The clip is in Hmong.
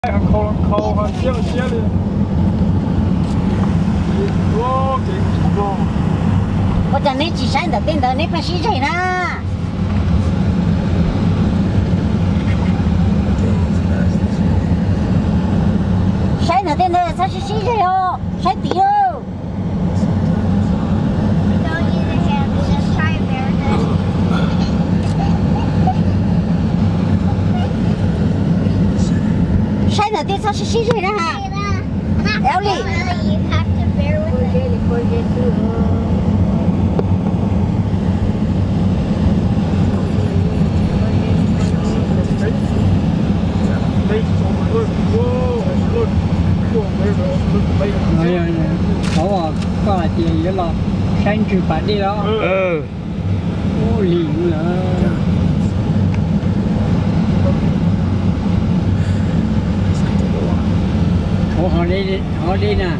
Ua cas neb tsis saib ntawm tej ntawd neb pheej sib zeg na? Saib ntawm tej ntawd txhob sib sib zeg os, saib tid lauj. Saib ntawm tej txhob sib sib zeg na ha. Ev li. Qhov koj hais tias yuav los saib ntswg pas dej los. Ua li lawm. Hov deb na.